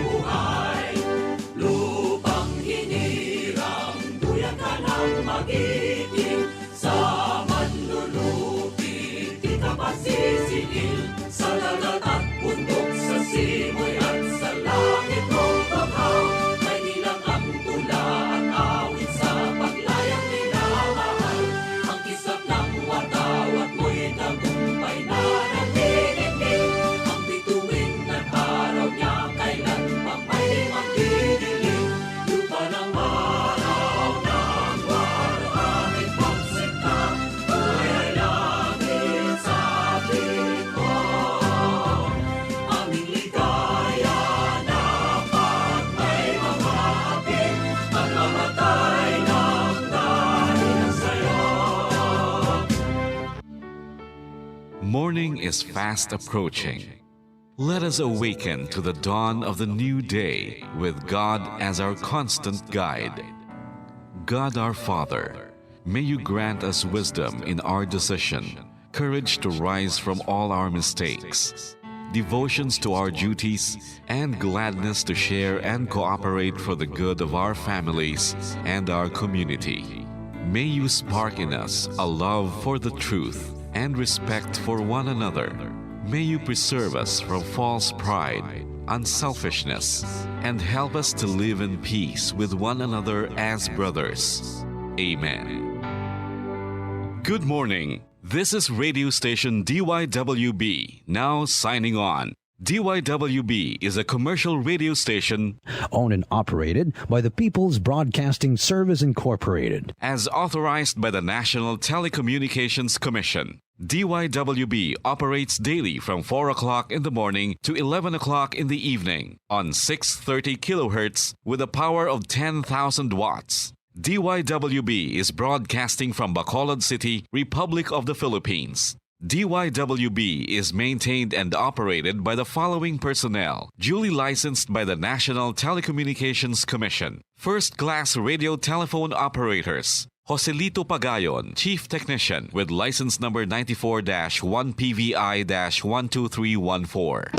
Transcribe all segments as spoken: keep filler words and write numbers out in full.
Buhay, lupang hinirang, duyan ka ng magiting. Sa manlulupi, di ka pasisingil. Sa dagat at bundok, sa simoy at sa langit, o tughaw, may nilagang tula at awit sa paglayang minamahal. Ang kisap ng watawat mo'y tagumpay na nagdidikit. Ang bituin at araw niya kailan pang may magdidilim. Lupa ng araw ng waluhangin pagsinta, buhay ay langit sa piling ko. Aming ligaya na pag may mga hapit, pagmamatay ng dahil sa'yo. Morning is fast approaching. Let us awaken to the dawn of the new day with God as our constant guide. God our Father, may you grant us wisdom in our decision, courage to rise from all our mistakes, devotions to our duties, and gladness to share and cooperate for the good of our families and our community. May you spark in us a love for the truth and respect for one another. May you preserve us from false pride, unselfishness, and help us to live in peace with one another as brothers. Amen. Good morning. This is radio station D Y W B, now signing on. D Y W B is a commercial radio station owned and operated by the People's Broadcasting Service Incorporated. As authorized by the National Telecommunications Commission. D Y W B operates daily from four o'clock in the morning to eleven o'clock in the evening on six thirty kilohertz with a power of ten thousand watts. D Y W B is broadcasting from Bacolod City, Republic of the Philippines. D Y W B is maintained and operated by the following personnel, duly licensed by the National Telecommunications Commission. First-class radio telephone operators, Joselito Pagayon, Chief Technician, with license number ninety-four dash one P V I dash one two three one four.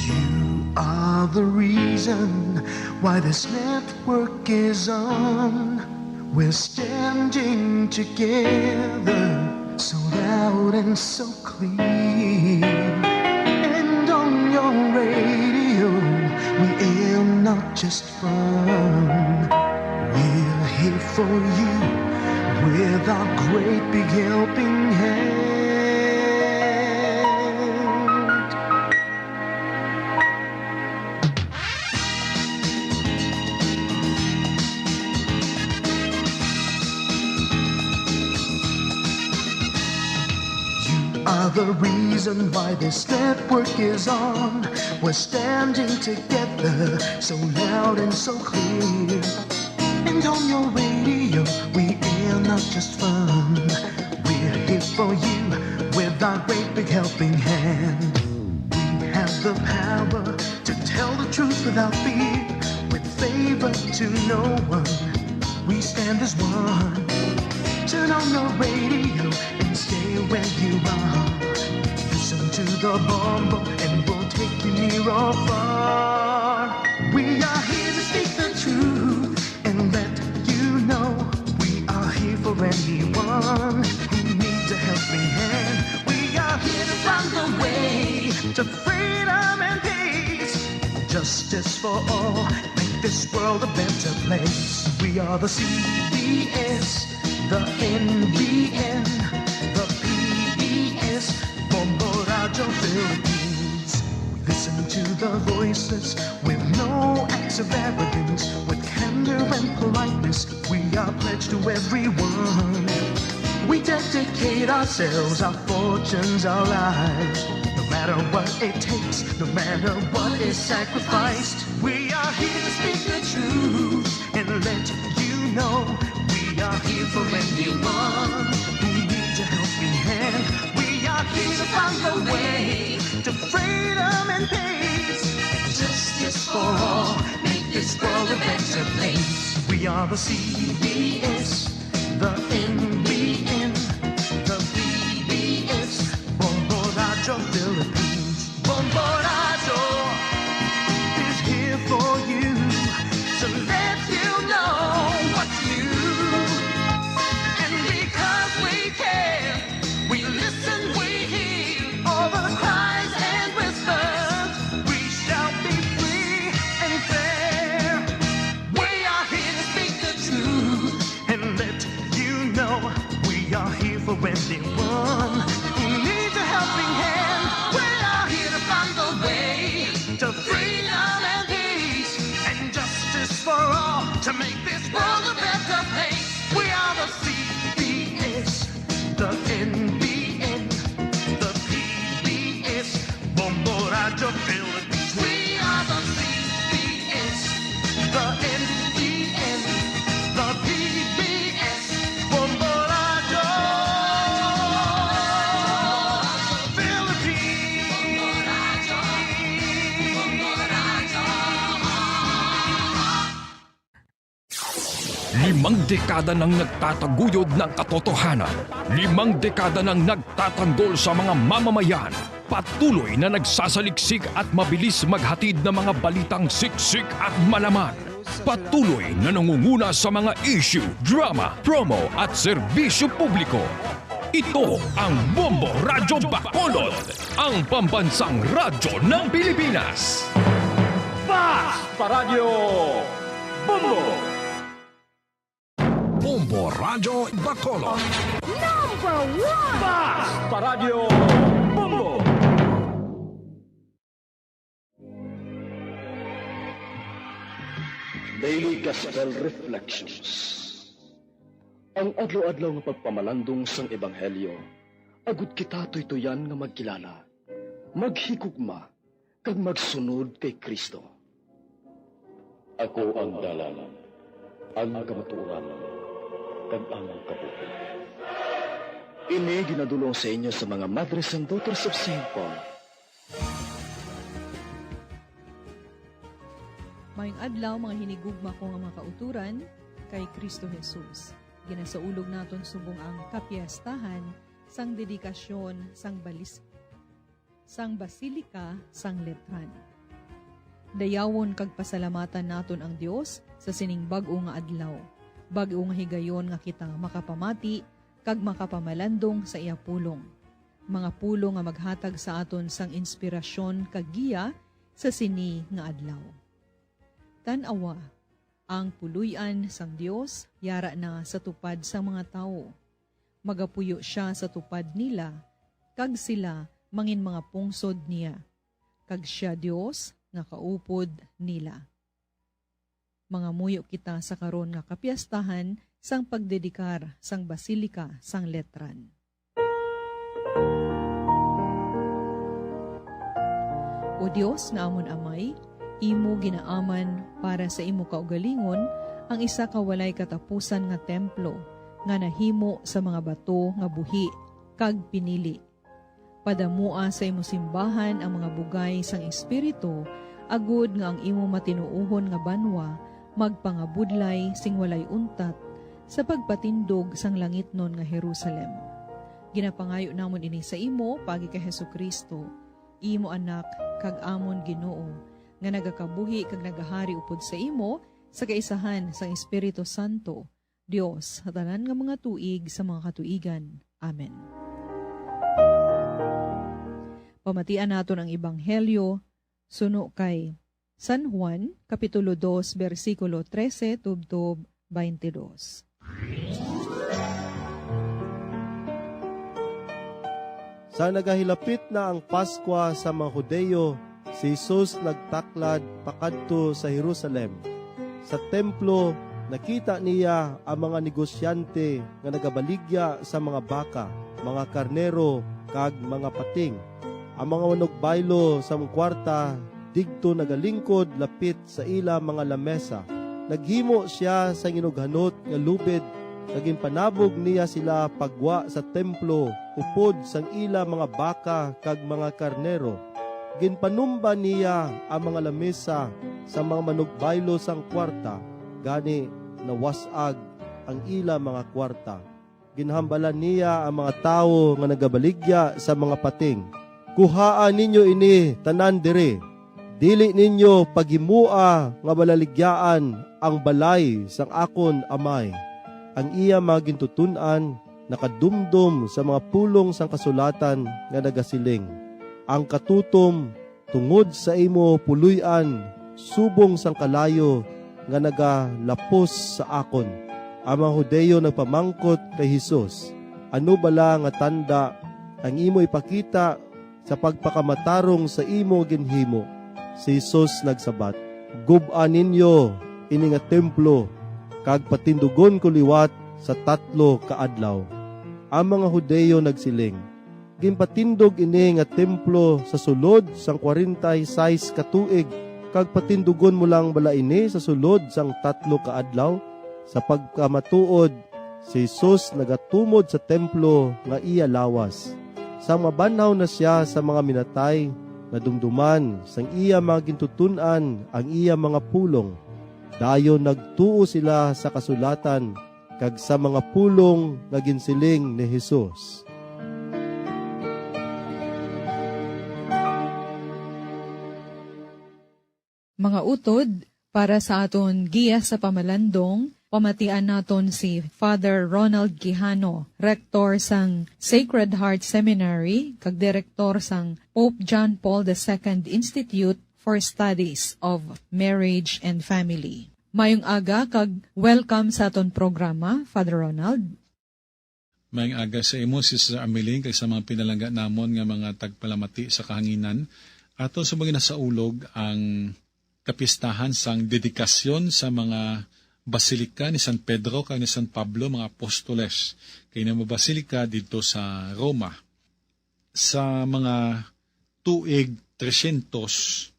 You are the reason why this network is on. We're standing together, so loud and so clear. And on your radio, we aim not just fun. We're here for you with our great big helping hand. You are the reason why this network is on. We're standing together, so loud and so clear. And on your radio, we air not just fun. We're here for you with our great big helping hand. We have the power to tell the truth without fear, with favor to no one. We stand as one. Turn on your radio and stay where you are. Listen to the bombo and we'll take you near or far. We are here to speak the truth and let you know we are here for anyone who needs a helping hand. We are here to find a way to freedom and peace. Justice for all, make this world a better place. We are the C B S, the N B N, the P B S, Bombo Radio Philippines. Listen to the voices with no acts of arrogance, with candor and politeness. We are pledged to everyone. We dedicate ourselves, our fortunes, our lives. No matter what it takes, no matter what is sacrificed, we are here to speak the truth and let you know we are here for anyone who needs a helping hand. We are here to find a way to freedom and peace and justice for all. Make this World of Entertainment. We are the C B S, the N B N, the P B S, Bombo Radyo Philippines. Bombo Radyo is here for you to let you know what's new. And because we care, we listen, we hear all the cries and whispers. We shall be free and fair. We are here to speak the truth and let you know we are here for anyone who needs a helping hand. We are here to find the way to freedom and peace and justice for all to make this world a better place. We are the C B S, the N B N, the P B S, Bombo Radyo Philippines. We are the C B S, the N B N, the P B S, Bombo Radyo Philippines. Limang dekada nang nagtataguyod ng katotohanan. Limang dekada nang nagtatanggol sa mga mamamayan. Patuloy na nagsasaliksik at mabilis maghatid ng mga balitang siksik at malaman. Patuloy na nangunguna sa mga issue, drama, promo at serbisyo publiko. Ito ang Bombo Radyo Bacolod, ang pambansang radyo ng Pilipinas. Fast Paradyo Bombo! Bombo Radyo Bacolod. Number one! Fast Paradyo Bombo! Daily Gospel Reflections. Ang adlaw-adlaw nga pagpamalandong sang Ebanghelyo, agud kita tuytuyan nga magkilala, maghigugma, kag magsunod kay Cristo. Ako ang dalan, ang kamatuoran, kag ang kabuhi. Ini ginadul-ong sa inyo sa mga Madres and Daughters of Saint Paul. Mayong adlaw, mga hinigugma ko nga mga kauturan kay Cristo Jesus. Ginasaulog naton subong ang kapiestahan sang dedikasyon sang balis-, sang Basilika sang Letran. Dayawon kag pasalamatan naton ang Dios sa sining bag-o nga adlaw, bag-o nga higayon nga kita makapamati kag makapamalandong sa iya pulong, mga pulong nga maghatag sa aton sang inspirasyon kag giya sa sini nga adlaw. Tan-awa, ang puloy-an sang Dios yara na sa tupad sang mga tawo. Magapuyo sia sa tupad nila, kag sila mangin mga pungsod niya, kag sia Dios nga kaupod nila. Mangamuyo kita sa karon nga kapiestahan sang pagdedikar sang Basilika sang Letran. O Dios nga amon Amay, imo ginaaman para sa imo kaugalingon ang isa ka walay katapusan nga templo nga nahimo sa mga bato nga buhi kag pinili. Padamoa sa imo simbahan ang mga bugay sang Espiritu, agud nga ang imo matinuohon nga banwa magpangabudlay sing walay untat sa pagpatindog sang langitnon nga Jerusalem. Ginapangayo namon ini sa imo paagi kay Jesu-Cristo, imo Anak kag amon Ginoo, nga nagakabuhi kag nagahari upod sa imo sa kaisahan sang Espiritu Santo, Dios sa tanan nga mga tuig sa mga katuigan. Amen. Pamatian naton ang Ebanghelyo suno kay San Juan, Kapitulo dos, bersikulo trese tubtob twenty-dos. Sa nagahilapit na ang Paskwa sa mga Hudiyo, si Jesus nagtaklad pakadto sa Jerusalem. Sa templo, nakita niya ang mga negosyante nga nagabaligya sa mga baka, mga karnero, kag mga pating. Ang mga manugbaylo sang kuwarta didto nagalingkod lapit sa ila mga lamesa. Naghimo sia sang inughanot nga lubid, kag ginpanabog niya sila paggwa sa templo upod sang ila mga baka kag mga karnero. Ginpanumba niya ang mga lamisa sa mga manugbaylo sang kuwarta, gani nawas-ag ang ila mga kuwarta. Ginhambalan niya ang mga tawo nga nagabaligya sa mga pating, "Kuhaa ninyo ini tanan diri. Dili ninyo paghimoa nga balaligyaan ang balay sang akon Amay." Ang iya mga gintuton-an nakadumdom sa mga pulong sang kasulatan nga nagasiling, "Ang katutom tungod sa imo puloy-an subong sang kalayo nga nagalapos sa akon." Ang mga Hudiyo nagpamangkot kay Jesus, "Ano bala nga tanda ang imo ipakita sa pagpakamatarong sa imo ginhimo?" Si Jesus nagsabat, "Gub-a ninyo ini nga templo, kag patindugon ko liwat sa tatlo ka adlaw." Ang mga Hudiyo nagsiling, "Ginpatindog ini nga templo sa sulod sang kwarenta y seis ka tuig, kag patindugon mo lang bala ini sa sulod sang tatlo ka adlaw?" Sa pagkamatuod, si Jesus nagatumod sa templo nga iya lawas. Sang mabanhaw na sia sa mga minatay, nadumduman sang iya mga gintuton-an ang iya mga pulong. Dayon nagtuo sila sa kasulatan kag sa mga pulong nga ginsiling ni Jesus. Mga utod, para sa aton giya sa pamalandong, pamatian naton si Father Ronald Quijano, rektor sang Sacred Heart Seminary kag direktor sang Pope John Paul the Second Institute for Studies of Marriage and Family. Mayong aga kag welcome sa aton programa, Father Ronald. Mayong aga sa imo, Sister Amelie, kag sa mga pinalangga namon nga mga tagpalamati sa kahanginan. Ato sa mga nasaulog ang kapistahan sang dedikasyon sa mga basilika ni San Pedro kag ni San Pablo, mga apostoles, kay na mga basilika didto sa Roma. Sa mga tuig trescientos,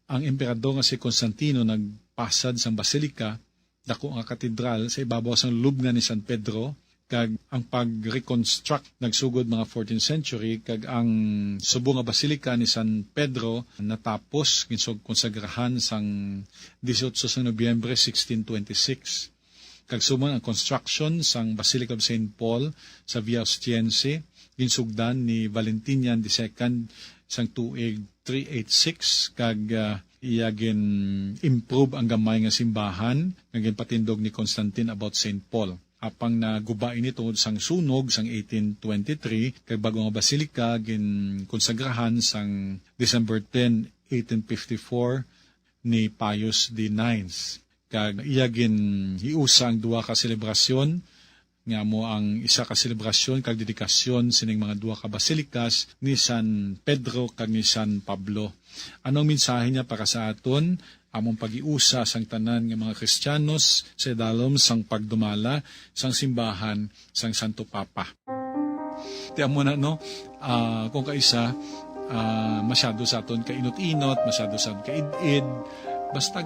ang emperador nga si Constantino nagpasad sang basilika, dako nga katedral, sa ibabaw sang lubngan ni San Pedro, kag ang pag-reconstruct nagsugod mga fourteenth century, kag ang subong nga basilika ni San Pedro natapos, ginsug-, konsagrahan sang dieciocho sang Nobyembre sixteen twenty-six. Kag subong ang construction sang Basilica of Saint Paul sa Via Ostiense, ginsugdan ni Valentinian the Second sang tuig three eight six, kag, ah, iya gin-improve ang gamay nga simbahan nga ginpatindog ni Constantine about Saint Paul. Apang naguba ini tungod sang sunog sang eighteen twenty-three, kag bag-o nga basilika ginkonsagrahan sang December ten, eighteen fifty-four ni Pius the Ninth. Kag iya ginhiusa ang duha ka selebrasyon, nga amo ang isa ka selebrasyon kag dedikasyon sining mga duha ka basilikas ni San Pedro kag ni San Pablo. Ano ang mensahe niya para sa aton? Among paghiusa sang tanan nga mga Kristiyanos sa idalom sang pagdumala sang simbahan sang Santo Papa. Ti amo na, no? Ah, kung kaisa, ah, masyado sa aton kainot-inot, masyado sa aton kaid-id, basta